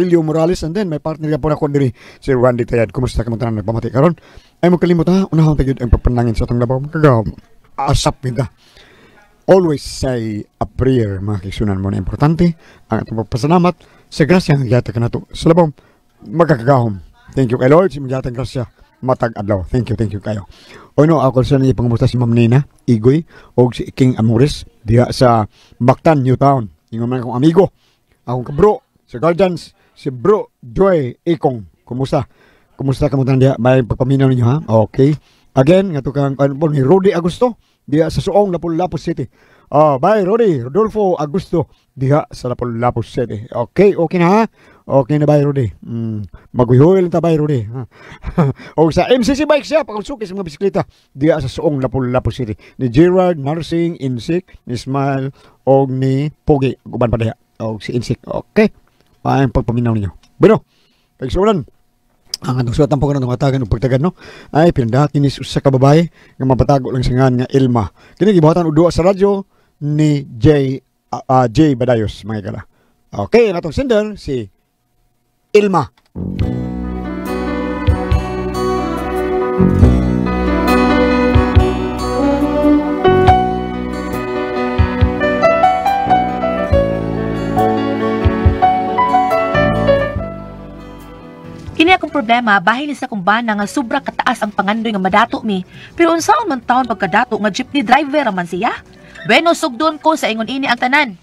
Aurelio Morales, and then may partner po na ko diri si Randy Tayad. Kumusta ka mo tanan nagpamati karon? Ay mo kalimot ha, unahon ta gyud ang pagpanangin sa atong labaw makagahom. Asap kita. Always say a prayer mga kaigsunan mo na importante ang atong pagpasalamat sa grasya nga gihatag kanato sa labaw makakagahom. Thank you kay Lord sa imong gihatag grasya matag adlaw. Thank you kayo. O no, ako sa niya pangumusta si Ma'am Nina Igoy og si King Amores diha sa Mactan, New Town. Ingon man akong amigo, akong kabro sa Guardians, si Bro Joy Ikong. Kumusta? Kumusta ka mo tanan diha? May pagpaminaw ninyo ha? Okay. Again, nga to kang ano po ni Rudy Agusto diha sa Suong, Lapu-Lapu City. Oh, bye Rudy, Rodolfo Agusto diha sa Lapu-Lapu City. Okay, okay na ha? Okay na bye Rudy. Maguyhoy lang ta bye Rudy. O sa MCC Bike siya pagsuki sa mga bisikleta diha sa Suong, Lapu-Lapu City. Ni Gerard Nursing Insik, ni Smile og ni Pogi uban pa diha. Og si Insik. Okay. Paang pagpaminaw ninyo. Bueno, kaigsuonan ang atong suwatan po kanang hatagan og pagtagan no ay pinadakin ni usa ka babae nga mapatago lang sa ngan nga Ilma. Kini gibuhatan og duwa sa radyo ni J J Badayos mga ikala. Okay, ang atong sender si Ilma. Kini akong problema, bahin sa akong bana nga sobra kataas ang pangandoy nga madato mi. Pero unsaon man taon pagkadato nga jeepney driver man siya? Bueno, sugdon ko sa ingon ini ang tanan.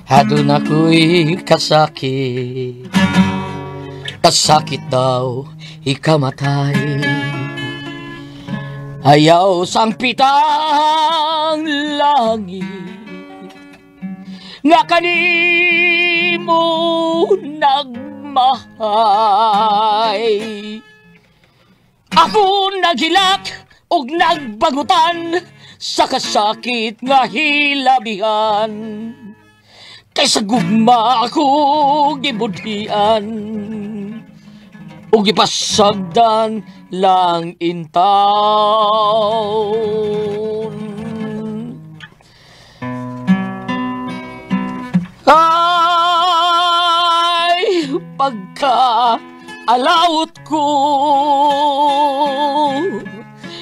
Aduna ko'y kasakit, kasakit daw ikamatay. Ayaw sangpitang langit nga kanimo nagmahay. Ako naghilak og nagbagutan sa kasakit nga hilabihan. Kaysa gugma ako gibudhian ug gipasagdan lang intaon. Ay, pagka-alawot ko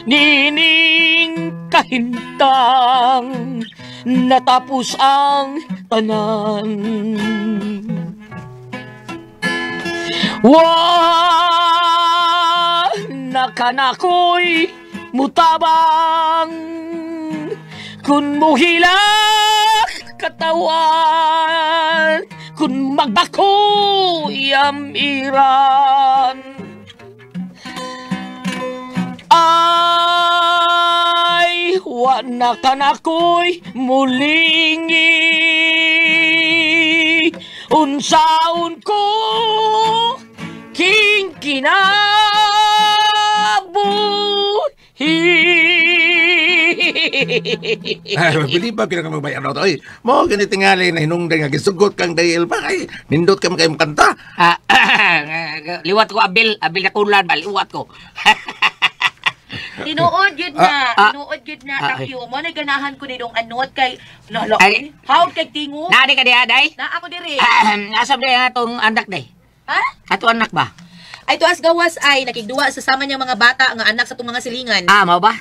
nining kahintang natapos ang tanan. Wa na kanako'y mutabang kun muhilak katawan, kun magbako yamiran. Ay, wa na kanako'y mulingi, unsaon ko king kinabuhi. Ay, mabilib ba pinaka magbayar na ito? Ay, mo gani tingali na hinungdan nga gisugot kang dahil pa. Ay, nindot ka man kayong kanta. Liwat ko, abil. Abil na kulan ba? Liwat ko. Tinuod yun na. Tinuod yun na, Takyo. Mo na ganahan ko nidong anot kay... Nalo, hawd kay tingo. Naadi ka diha, day? Na ako diri. Asa ba nga itong anak, day? Ha? Ato anak ba? Ay, tuas gawas ay nakigduwa sa sama niyang mga bata nga anak sa itong mga silingan. Ah, mao ba?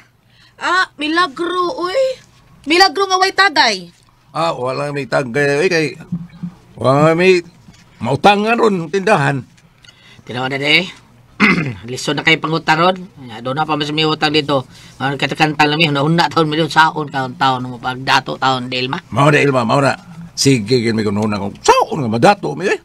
Ah, milagro, uy. Milagro nga way tagay. Ah, wala may tagay. Uy, kay... Wala may mautangan ron tindahan. Tinawa na, day. Lisod na kayo pangutang ron. Doon na pa mas may utang dito. Katakanta lang yun. Nauna taon milyon saon kaon taon mo pagdato taon Dilma. Mao na Ilma, mao na. Sige gid may kununa kung saon nga madato mi eh.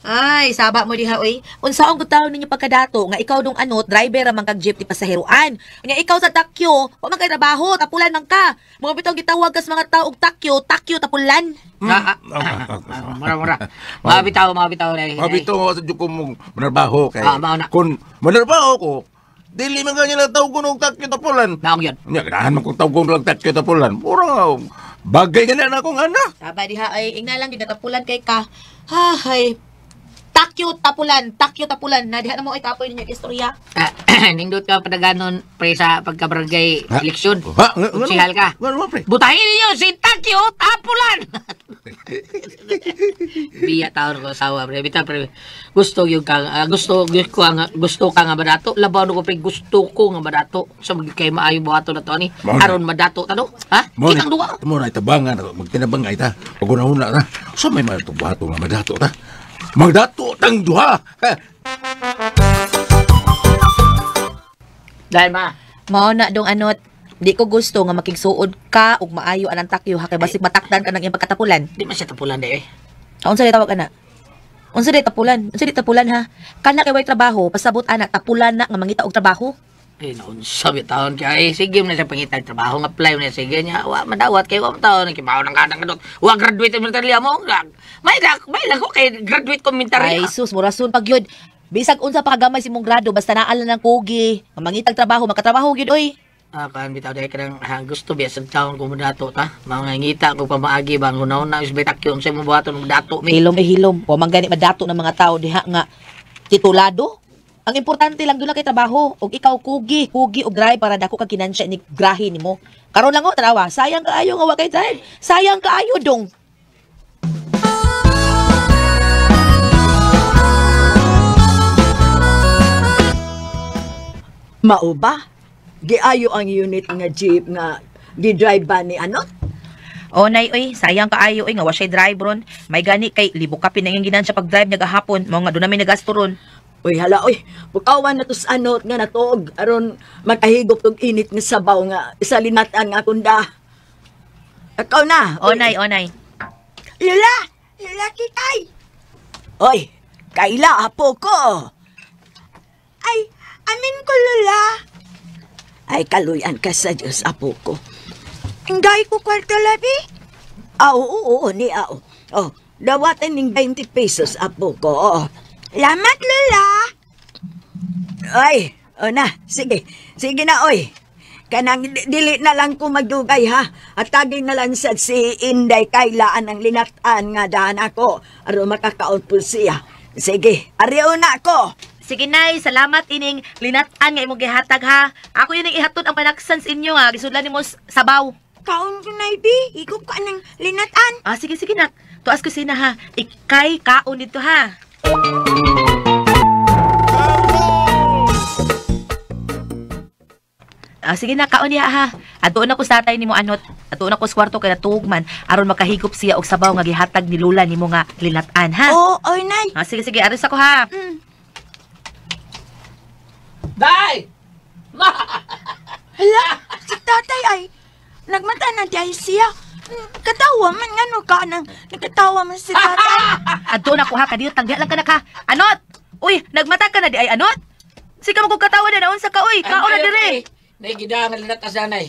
Ay, saba mo diha oy. Unsaon gud taon ninyo pagkadato nga ikaw dong anot driver ra man kag jeep ti pasaheroan. Nya ikaw sa takyo, wa man kay trabaho, tapulan man ka. Mga bitong gitawag kas mga tao og takyo, takyo tapulan. Mura mura. Mabitaw, mabitaw dai. Mabitaw sa jud ko mong manarbaho kay. Kung manarbaho ko, dili man ganyan lang tawag ko og takyo tapulan. Naong yun. Nya ganahan man kong tawag og takyo tapulan. Mura bagay gani na akong anak. Saba diha ay ingna lang gid natapulan kay ka. Hay. Takyo tapulan, takyo tapulan. Na diha na mo ay kapoy ninyo istorya. Ah, nindot ka padaganon pre sa pagka-barangay Ha? eleksyon. Ha? Konsihal ka. Ngano man, pre? Butahin ninyo si Takyo Tapulan. Biya taon ko asawa pre. Bitaw pre. Gusto yung ka gusto gusto ko nga gusto ka nga madato. Labaw ko pre gusto ko nga madato. Sa so, kay maayo buhaton na to ani. Mao na. Aron madato ta no. Ha? Mo Kitang duwa. Mo na itabangan ako, magtinabang ay ta. Pag una-una ta. Sa may mga tubato nga madato ta. Magdato tang duha. Ha? Dahil ma. Mao na dong anot. Di ko gusto nga makigsuod ka ug maayo anang takyo ha kay basig matakdan ka ng iyang pagkatapulan. Di man siya tapulan dai eh. Ah, unsa di tawag ana? Unsa di tapulan? Unsa di tapulan ha? Kana kay way trabaho, pasabot ana tapulan na nga mangita og trabaho. Eh, naunsa taon kay eh, sige mo na sa pangitag trabaho nga apply mo na sige niya. Wa madawat kay wa taon kay mao nang kanang kadot. Wa graduate military mo. May lag may lago kay graduate ko military. Ay sus, murason pag yun. Bisag unsa pa kagamay si mong grado basta naa lang ng kugi, nga mangitag trabaho, makatrabaho gyud oy. Ah, kan bitaw dahil kanang ha, gusto biya sa taon ko modato ta. Mga ngita ko pamaagi bang hunaw na is betak yun sa mo buhaton dato mi. Hilom eh hilom. Wa man gani madato ng mga tao diha nga titulado. Ang importante lang doon lang kay trabaho ug ikaw kugi, kugi og drive para dako kag kinansya ni grahe nimo. Karon lang oh, tanawa, sayang kaayo nga wa kay drive. Sayang kaayo dong. Mao ba? Giayo ang unit nga jeep nga gidrive ba ni ano? O nay oy, sayang kaayo oy nga wa siya drive ron. May gani kay libo ka pinanging ginansya pag drive niya gahapon. Mao nga doon namin nagasto ron. Uy, hala, uy, bukawan na to sa anot nga natuog aron makahigop tog init nga sabaw nga sa linatan nga kunda. Ikaw na. O Uy. nay, o nay. Lula, Lula kikay. Oy, kaila apo ko. Ay, amin ko Lula. Ay, kaluyan ka sa Diyos, apo ko. Ingay ko kwarto labi? Ah, oo, oo, ni ao. Oh, dawatan ning 20 pesos, apo ko. Oo. Lamat, Lula. Ay, o na, sige. Sige na, oy. Kanang dili na lang ko magdugay, ha? At tagi na lang sad si Inday kailaan ang linatan nga daan ako. Aron makakaon po siya. Sige, ariyo na ako. Sige nay, salamat ining linatan nga imong gihatag ha. Ako yun ang ihatod ang panaksan sa inyo ha. Gisudlan nimo sabaw. Kaon ko na, Ibi. Ikaw ka ng linatan. Ah, sige, sige nak. Tuas ko sina ha. Ikay kaon dito ha. Ah, sige na, kaon niya ha. Atuon ako sa tatay nimo anot. Atuon ako sa kwarto kay natugman aron makahigop siya og sabaw nga gihatag ni Lula nimo nga linatan ha. Oo, oy, nay. Ah, sige sige, aris ako ha. Dai! Ma! Hala, si tatay ay nagmata na dahil siya. Katawa man nga no ka nang nagkatawa man si tatay. Adto na ko ha, kadiyot tanggihan lang ka na ka. Anot! Uy, nagmata ka na di ay anot? Sige mo kog katawa na naunsa ka uy, kaon na dire. Nay gida nga linat asanay.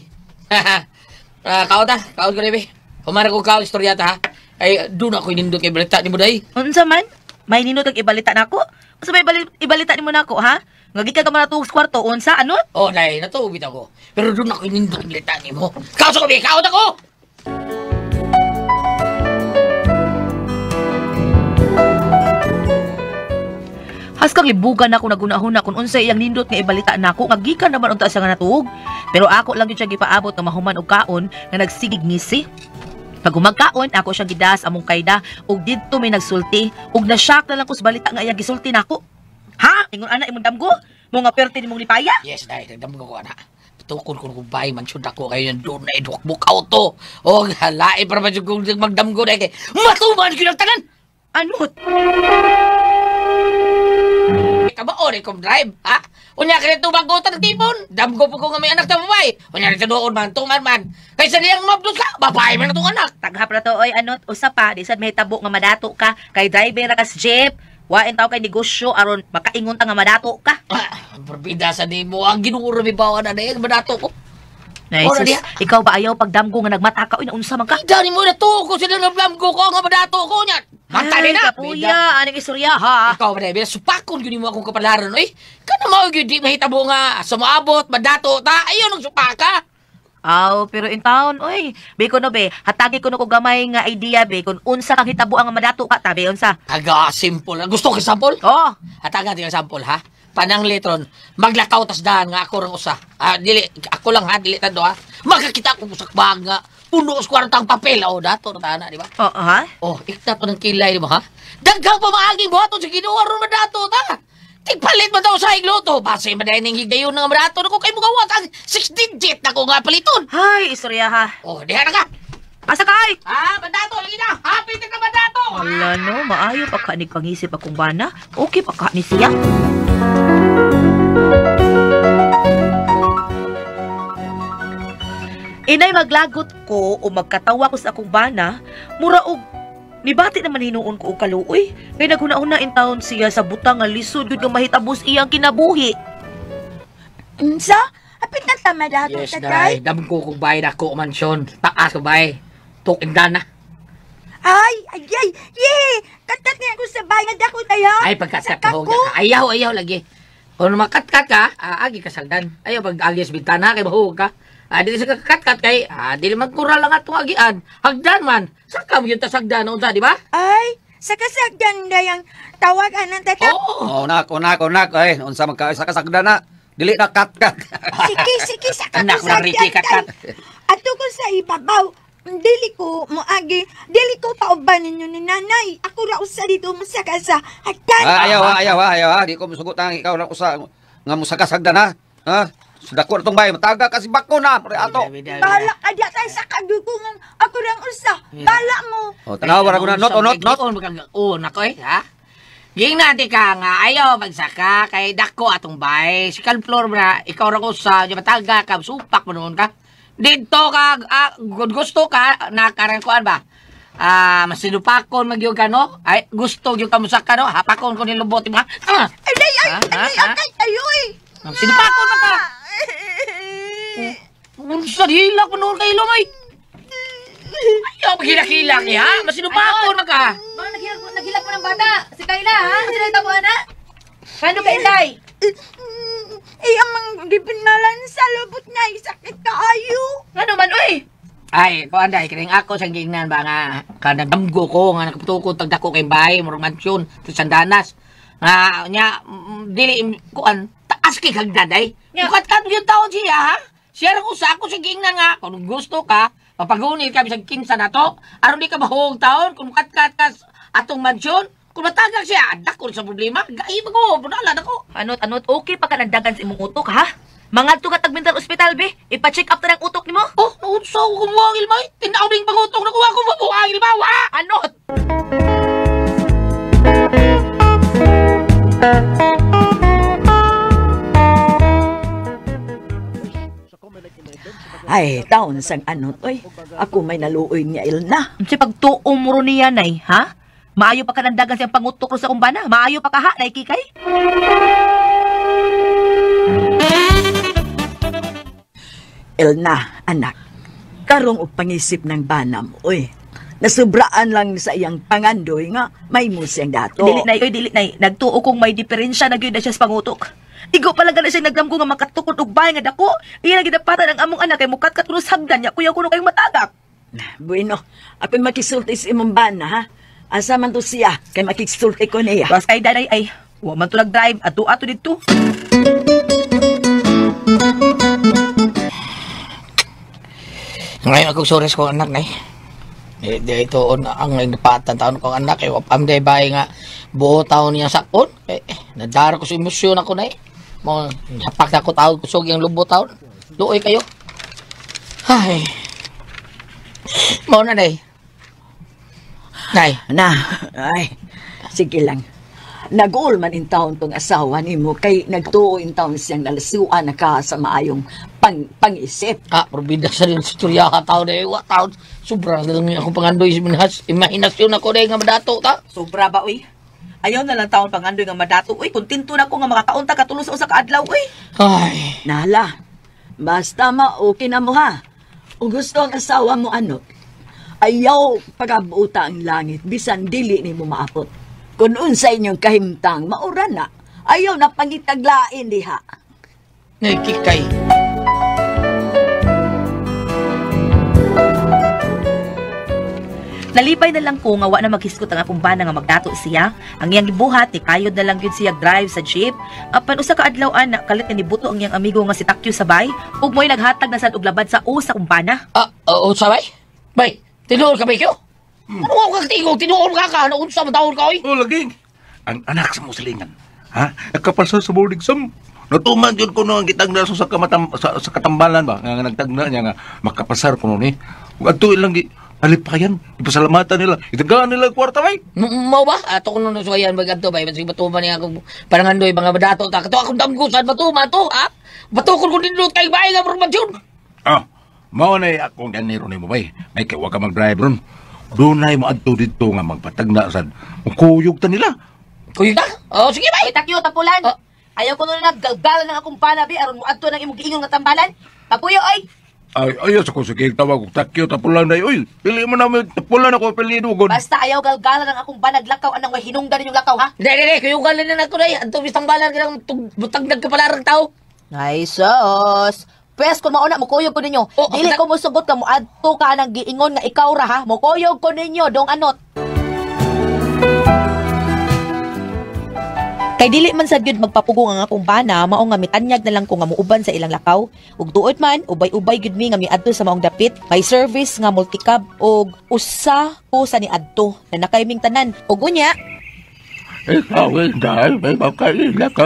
Ah, kaon ta, kaon ko be. Humara ko kaon istorya ta ha. Ay doon ako nindot kay balita nimo day. Unsa man? May ninot kag ibalita nako? Unsa may ibalita nimo nako ha? Nga gikan ka man natuog sa kwarto unsa anot? Oh, nay, natuubit ako. Pero doon ako nindot balita nimo. Kaon sa ko be, kaon ako. Haskang libugan ako nagunahuna kung unsa iyang nindot nga ibalita nako nga gikan naman unta siya nga natuog. Pero ako lang gyud siya gipaabot nga mahuman og kaon nga nagsigig ngisi. Pag humagkaon, ako siyang gidas among kayda ug didto may nagsulti ug na-shock na lang ko sa balita nga iyang gisulti nako. Ha? Ingon ana imong damgo? Mo nga perte nimong lipaya? Yes, dai, nagdamgo ko ana. Tukon ko kung bay man syud ako kayo doon na idukbuk auto. O halae para man jud kong magdamgo dai kay matuman gyud ang tanan. Anot? Kabao rin kong drive, ha? Unya ka nito bago ta nagtipon. Damgo po ko nga may anak ta babae. Unya nito doon man, tungan man. Kaysa niyang mabdos ka, babae man na tong anak. Taghap na to oy anot usa pa di sad mahitabo nga madato ka kay driver ra kas jeep. Wain taw kay negosyo aron makaingon ta nga madato ka. Ah, perbida sa nimo ang Ginoo ra mibawan na dahil madato ko. Nay, Ora sus, diha. ikaw ba ayaw pagdamgo nga nagmata ka oy naunsa man ka? Ida nimo na to ko sila naglamgo ko nga madato ko nya. Mata Ay, ni na. Kapuya, aning istorya ha. Ikaw ba dahil supakon gyud nimo akong kapalaran oy. Kana mao gyud di mahitabo nga sumaabot madato ta ayon ang supaka. Aw, pero in town, oy. Be ko no be, hatagi ko no ko gamay nga idea be kung unsa kang hitabo ang madato ka tabi unsa. Aga, simple. Gusto ko sample? Oh, Hatagan ti sample ha. Panang litron, maglakaw tas daan nga ako rang usa. Ah, dili ako lang ha, dili tando ha. Makakita ko sa bag nga puno sa kwartang papel. Oh, dato na tana, di ba? oh, ha? Oh, ikta to ng kilay di ba ha? Daghang pamaaging buhaton sa Ginoo aron madato ta. Tigpalit man daw sa igluto. Base man ning higayon nga madato nako kay mugawat ang 6 digit na ko nga paliton. Hay, istorya ha. Oh, diha na ka. Asa ka ay? Ah, mandato lagi na. Happy ka mandato. Ala no, maayo pa ka ni pangisip akong bana. Okay pa ka ni siya. Inay maglagot ko o magkatawa ko sa akong bana, mura og nibati naman hinuon ko og kaluoy. Kay naghuna-huna in taon siya sa butang nga lisod gud nga mahitabos iyang kinabuhi. Unsa? Apit na tama dato, Yes, tatay. day. Dam ko kung bayad ako mansyon. Taas ko bay. Tuking dana. Ay, ay, ay, ye! Katkat niya ako sa bahay nga dako tayo. Ay, pagkatkat Sa ko. kako. Ayaw, ayaw lagi. Kung makatkat ka, agi ka sagdan. Ayaw, pag agi sa bintana, kay mahuog ka. Dili sa kakatkat kay, dili magkural lang atong agian. Hagdan man. Saka mo yun tasagdan unsa, di ba? Ay, sa kasagdan dayang tawagan ng tatay. Oo. Oh, nak, onak, onak, ay, unsa man ka sa kasagdan na. Dili na kat-kat. Sige, sige, sa Anak na Ricky, kakasagdan katkat. tay. Ato ko sa ibabaw. Dili ko moagi, dili ko pauban ninyo ni nanay. Ako ra usa dito masaka sa hagdan. Ah, ayaw ha, ayaw ha, ayaw ha. Di ko musugot ang ikaw lang usa nga musaka sagdan ha. Ha? Dako na tong bay, mataga kasi bako na, pre ato. Bahala ka diya tayo sa kagugungan. Ako lang usa. Bala mo. Oh, tanawa ra ko na not not not. Oh, nako eh, ha? Ging natin ka nga, ayaw magsaka kay dako atong bay. Second floor na, ikaw ra ko sa mataga ka, supak mo noon ka. Dito ka, gusto ka, nakarang kuan ba? Ah, masinupakon magyud ka no? Ay, gusto gyud ka musaka no? Hapakon ko nilubot mo. Ah, Alay, ay, Ha? alay, Ha? agay tayo eh. Sinupakon man ka. Unsa hilak mo noon kay Lumay? Ayaw maghilak-hilak niya, ha? Masinupakon man ka. Mga naghilak mo ng bata. Si Kayla ha? Sila yung tabo ana? Kano ka inday? Eh, ang mga gipinalan sa lubot na sakit kaayo. Ano man oy? Ay, kuan dai kining ako sa gingnan ba nga kanang damgo ko nga nakaputukod tag dako kay bahay murag mansyon sa Sandanas. Nga nya dili kuan taas kay hagdan day. Nya. Mukat-kat gyud taon siya ha. Siya ra usa ako sa gingnan nga kung gusto ka mapagunil ka bisag kinsa nato aron di ka mahuog taon kung mukat-kat ka atong mansyon kung matagak siya dako sa problema gai ko bunalan ako. Anot anot okay pa ka nandagan sa imong utok ha? Mangadto ka tag mental ospital be. Ipa-check up ta ng utok nimo. Oh, naunsa ko kumuangil may tinaw ning pangutok na kuha ko mabuangil ba wa. Anot. Ay, taon sang anot, oy. Ako may naluoy niya ilna. Unsa pagtuo mo ro niya nay, ha? Maayo pa ka nandagan siyang pangutok ro sa akong bana. Maayo pa ka ha, nay kikay. Elna, anak. Karong og pangisip ng banam, oy. Nasubraan lang sa iyang pangandoy nga may siyang dato. Dili nay, oy dili nay. Nagtuo kong may diferensya na gyud na siya sa pangutok. Igo pa lang gani siya nagdamgo nga makatukod og bahay nga dako. Iya na gidapatan ang among anak kay mukat-kat kuno sa hagdan niya kuya kuno kayong matagak. Bueno, ako'y makisulti sa imong bana, ha? Asa man to siya, kay makisulti ko niya. Bas kay danay ay wa man to nag-drive ato ato didto. Ngayon ako sores ko anak nay. Di, di ito on, ang napatan taon kong anak eh wapam day bay nga buo taon niya sakon. Eh, nadara ko sa emosyon ako nay. Mo hapak na ko tawag kusog yung lubo taon. Luoy kayo. Ay. Mao na day. Nay, Na, ay, sige lang. Nag-uol man in taon tong asawa nimo kay nagtuo in taon siyang nalasuan na ka sa maayong pangisip. ah, probida sa rin sa turya ka taon day. Wa taon. Sobra na lang akong pangandoy sa imahinasyon ako day nga madato ta. Sobra ba oy? Ayaw na lang taon pangandoy nga madato oy. Kontento na ko nga makakaunta katulo sa usa ka adlaw oy. Ay. Nala, basta ma-okay na mo ha. O gusto ang asawa mo ano, ayaw pagabuta ang langit, bisan dili ni mo maapot. Kung unsa inyong kahimtang, maura na. Ayaw na pangitaglain diha. Nay, kikay. Nalipay na lang ko nga wa na maghisgot ang akong bana nga magdato siya. Ang iyang gibuhat, ni kayod na lang gyud siya drive sa jeep. Apan usa ka adlaw-an na kalit nga nibuto ang iyang amigo nga si Takyo sa bay, ug mo'y naghatag na sad og labad sa usa kong bana. Usa bay? Bay, tinuod ka bay kyo? Ano ka tingog? Tinuod ka ka? Ano unsa man taon ka oy? Oh, lagi. Ang anak sa musilingan. Ha? Nakapasa sa board exam. Natuman yun ko no ang gitagna sa sa katambalan ba nga nagtagna niya nga makapasar ko ni. Ug adto ilang alipayan, ipasalamatan nila. Itagaan nila kwarta bay. Mao ba? Ato ko nung suwayan magadto bay, sige batuman niya akong parangandoy mga badato ta. Kato akong damgo sad batuman to, ha? Batukon ko nindot kay bay nga formasyon. Ah, mao na akong ganiro nimo bay. May kay wa ka mag-drive ron. Dunay mo adto didto nga magpatagna sad. Kuyog ta nila. Kuyog ta? Oh, sige bay. Uy, Takyo, tapulan. Oh. Ayaw ko nun naggalgal ng akong panabi aron mo adto ng imong giingon nga tambalan. Papuyo oy. Ay, ayaw sa ko sige tawag og Takyo tapulan day oy. Pili mo na tapulan ako pili dugon. Basta ayaw galgalan ng akong banag lakaw anang way hinungdan ninyong lakaw ha. Dili kuyugan na nako day. Adto bis tambalan kanang butagdag ka palarang tao. Ay sus. Pwes kung mauna mukuyog ko ninyo. Oh, dili ko mosugot ka moadto ka nang giingon nga ikaw ra ha. Mukuyog ko ninyo dong anot. Kay dili man sad gyud magpapugong ang akong bana, mao nga mitanyag na lang ko nga muuban sa ilang lakaw. Ug duot man, ubay-ubay gyud mi nga miadto sa maong dapit. May service nga multicab og usa ko sa niadto na nakaiming tanan. Ug unya, ikaw inday may makaila ka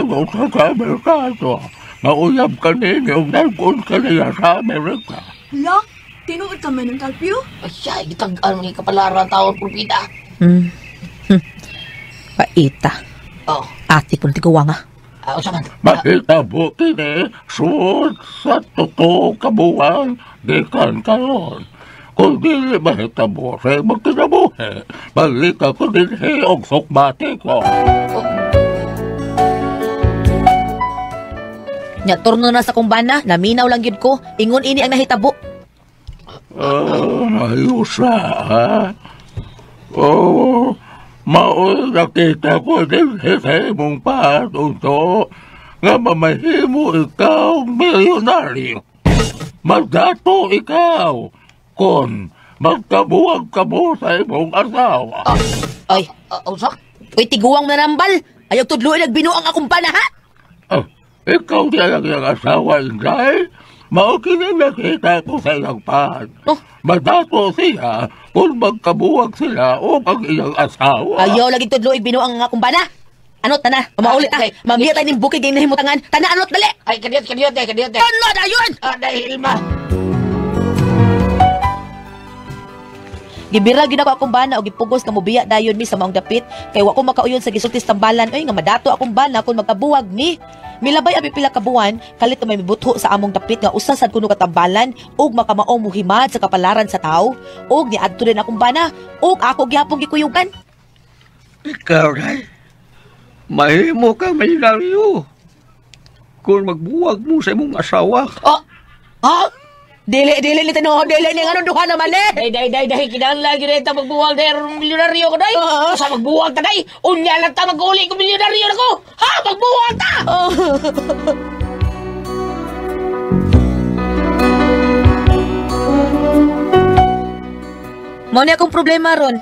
sa Amerikano. Mauyab ka ninyo ug nagkon ka niya sa Amerika. Hala, tinuod ka man ng kalpyo? Ay, gitag-an mo ni kapalaran taon pulpita. Paita. Oh. Ate po natigawa nga. Usa man. Mahitabo kini sud sa totoo kabuang gikan karon. Kung dili mahitabo sa imong kinabuhi, balik ako dinhi og sukbati ko. Oh. Nya turno na sa kumbana, naminaw lang gyud ko. Ingon ini ang nahitabo. Ayusa, ha? Oh, maoy nakita ko din sa imong patunto nga mamahimo ikaw milyonaryo. Magdato ikaw kung magkabuwag ka mo sa imong asawa. Ay, usa? Uy, tiguang nanambal. Ayaw tudluin nagbinuang akong pana, ha? Ikaw niya lang yung asawa, Inday. Mao kini nakita ko sa iyang pan. Oh. Madato siya kung magkabuwag sila o ang iyang asawa. Ayaw lagi tudluin binuang akong bana. Anot, tana. Mamaulit ta. Mamiya tayo ng bukid ngayong nahimutangan. Tana, anot, dali! Ay, kadiyot, kadiyot, kadiyot. Tana, dayon! Dahil ma. Gibira gyud ako akong bana og gipugos nga mobiya dayon mi sa maong dapit kay wa ko makauyon sa gisulti sa tambalan oy nga madato akong bana kun magkabuwag mi. Milabay ang pipila ka buwan kalit may mibutho sa among dapit nga usa sad kuno ka tambalan ug makamao muhimad sa kapalaran sa tawo ug niadto din akong bana ug ako gihapon gikuyugan. Ikaw day, mahimo ka milyonaryo kung magbuwag mo sa imong asawa. Oh. Ha? Dili, dili ni tinuod, dili ni anong duha naman eh. Day, day, day, kinahanglan gyud ta magbuwag day aron milyonaryo ko day. Sa magbuwag ta day, unya lang ta mag-uli ko milyonaryo nako. Ha, magbuwag ta. Mao ni akong problema ron.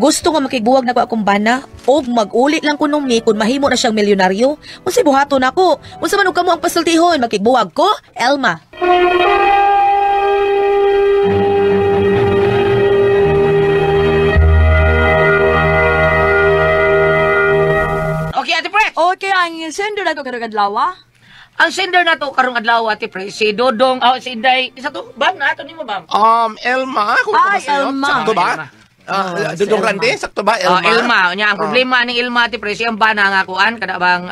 Gusto nga makigbuwag nako akong bana og mag-uli lang kuno mi kun mahimo na siyang milyonaryo. Unsay buhaton nako? Unsa man og kamo ang pasultihon makigbuwag ko? Elma. Okay, Ate Pre. Okay, ang sender na to karong adlaw. Ang sender na to karong adlaw, Ate Pre, si Dodong, si Inday. Isa to, bam, na ato nimo bam. Elma, kung Ay, Elma. Sakto ba? Dodong Randy, sakto ba, Elma? Elma, nya ang problema ning Elma, Ate Pre, siyang bana nga kuan kada bang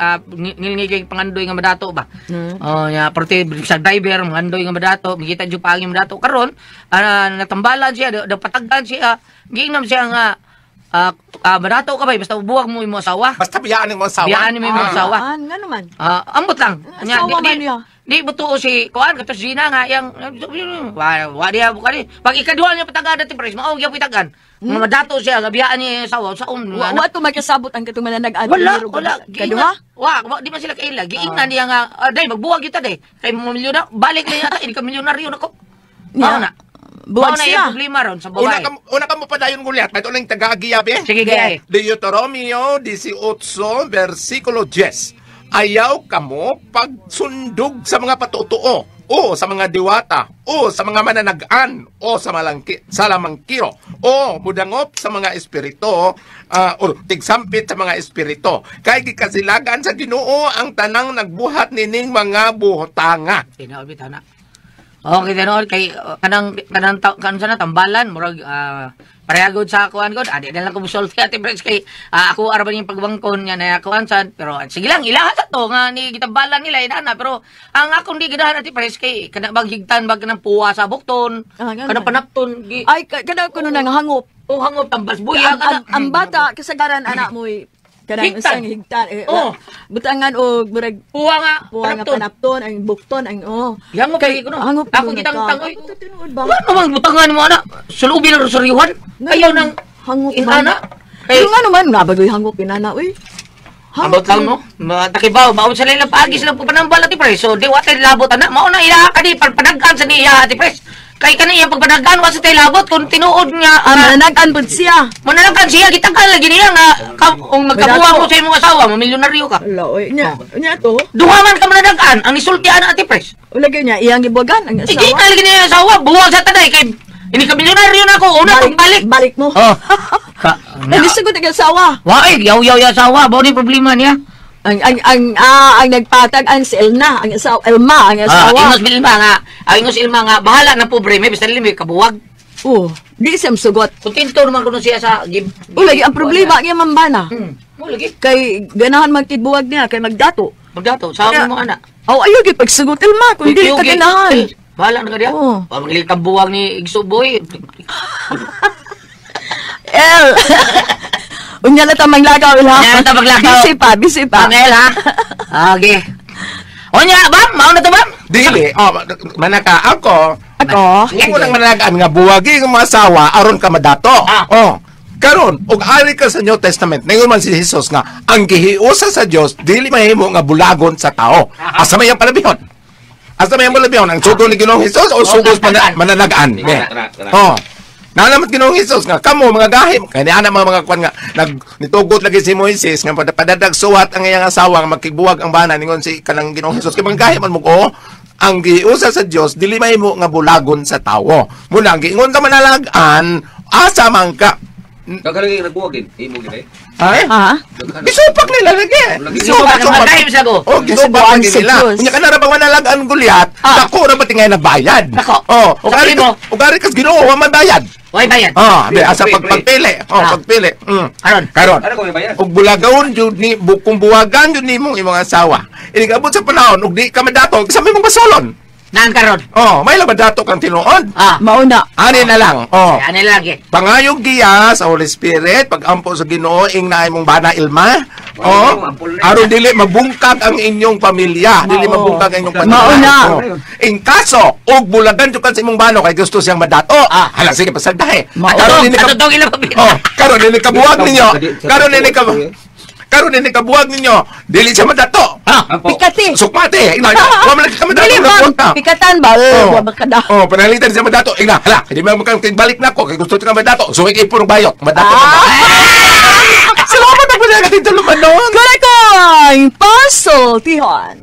ngilngigig pangandoy nga madato ba. Oh, nya parte sa driver mangandoy nga madato, mikita jud paagi madato karon, natambalan siya, dapatagan siya, giingnan siya nga madato ka ba basta buwag mo imo asawa. Basta biyaan mo asawa. Biyaan mo imo asawa. Nga naman. Ambot lang. Asawa man niya. Di butuo si kuan kato si Gina nga yang wa diya bukani. Pag ikaduha niya patagan dati pres, mao gyud pitagan. Nga madato siya nga biyaan niya asawa saon. Wa to makasabot ang katong mananag-an. Wala, wala. Kaduha? Wa, di man sila kaila. Giingnan niya nga, day magbuwag kita day. Kay milyonaryo, balik na yata, hindi ka milyonaryo nako. Mao na. Buwag Mao na siya. iyang problema ron sa babae. Una ka mo padayon gulyat, ito lang taga-agiyabi. Sige, gay. Deuteronomio 18, versikulo 10. Ayaw kamo pagsundog sa mga patutuo, o sa mga diwata, o sa mga mananagan, o sa malangki, sa lamangkiro, o mudangop sa mga espiritu, o tigsampit sa mga espiritu. Kay gikasilagan sa Ginoo ang tanang nagbuhat nining mga buhotanga. Tinuod bitaw na. Okay, tinuod kay kanang kanang kanang sana tambalan murag parehagod sa kuan god. Adi na lang ko musulti ate Brex kay ako araban yung pagbangkon nga na kuan sad pero sige lang ilaha sa to nga ni gitambalan nila inana pero ang akong di ganahan ate Brex kay kana bag higtan bag kanang puwa sa bukton kanang panapton gi Ay kana kuno nang hangop. O hangop tambas buya kana. Ang bata kasagaran anak mo kanang isang higtan. Oh. Butangan og murag puwa nga panapton ang bukton ang oh. Hangop kay kuno. Ako kitang tangoy. Wala man butangan mo ana. Sulubi na rosaryuhan. Ayaw nang hangop inana. Kay nga naman nga bagoy hangop inana oy. Hangop lang no. Takibaw mao sa ila paagi silang pagpanambal ati pre. So di wa tay labot ana. Mao na ila kani panagkan sa niya ati pre. Kay kani iyang pagpanagan wa sa tay labot kung tinuod nga mananagan pud siya. Mananagan siya gitangkal lagi niya nga kung magkabuha mo sa imong asawa, mamilyonaryo ka. Ala oy, nya nya to. Duha man ka mananagan ang isulti ana ati pres. Lagi niya iyang gibuwagan ang asawa. Igikal lagi niya asawa, buwag sa tanay kay ini ka milyonaryo na ako, una tong balik. Balik mo. Oh. Ka. Nalisagot ang asawa. Wa ay yaw-yaw ya asawa, bao ni problema niya. Ang nagpatag ang si Elna, ang asawa, Elma, ang asawa. Ingos Ilma nga, bahala na pobre, may basta may kabuwag. Oh, di siya sugot. Kontento naman kuno siya sa give. Oh, lagi ang problema niya mambana. Mo lagi. Kay ganahan magtidbuwag niya kay magdato. Magdato, sa mo ana. Oh, ayo gyud pagsugot Elma kun dili ka ganahan. Bahala na ka diya. Oh. Pamagili ka buwag ni Igsuboy. El. Unya na ta maglakaw ilha. Unya na ta maglakaw. Busy pa, busy pa. Pangel ha. Okay. Unya, bam, mao na to bam. Dili, oh, manaka ako. Ako. Mo lang managaan nga buwagi ng mga asawa aron ka madato. Oh. Karon, og ari ka sa New Testament, ningon man si Jesus nga ang gihiusa sa Dios dili mahimo nga bulagon sa tao. Asa may ang palabihon? Asa may ang palabihon? Ang sugo ni Ginoong Hesus o sugos mananagaan? Oh. Nalamat Ginoong Hesus nga kamo mga gahim kay niana mga kuan nga nagnitugot lagi si Moises nga padadag suwat ang iyang asawa nga magkibuwag ang bana ningon si kanang Ginoong Hesus kay mga gahim man mo ko ang giusa sa Dios dili mahimo nga bulagon sa tawo. Muna ang giingon ka manalagan asa man ka. Daghan nagbuwag din imo gid eh. Ay? Ha? Gisupak nila lagi. Gisupak nila. Oh, gisupak lagi nila. Unya kana ra bang manalagan Goliath? Dako ra ba tingay nagbayad? Dako. Oh, ugari kas Ginoo wa man bayad. Way bayad. Ah, be asa pagpili. Oh, pagpili. Karon. Karon. Ano ko may bayad? Og bulagaon jud ni bukong buwagan jud nimo imong asawa. Inigabot sa panahon og di ka madato, sa imong basolon. Naan karon. Oh, may labad dato kang tinuod. Ah, mauna. Ani na lang. Oh. Ani lang eh. Pangayog giya sa Holy Spirit, pagampo sa Ginoo ing naay mong bana Ilma. Oh, aron dili mabungkag ang inyong pamilya, dili mabungkag ang inyong pamilya. Mauna. Oh. In kaso og bulagan jud ka sa imong bano kay gusto siyang madato. Hala sige pasagdahe. Karon ini ka. Oh, karon ini kabuwag ninyo. Karon ini ka. Karon ini kabuwag ninyo, dili siya madato. Pikati. Sukmate. Ina, wa man ka madato. Dili ba? Pikatan ba? Wa ba kada? Oh, panalitan siya madato. Ina, hala, hindi man kan balik na ko kay gusto ka madato. So ikay purong bayot, madato ka. Salamat ako na natin tulumanon. Kurakong pasultihan.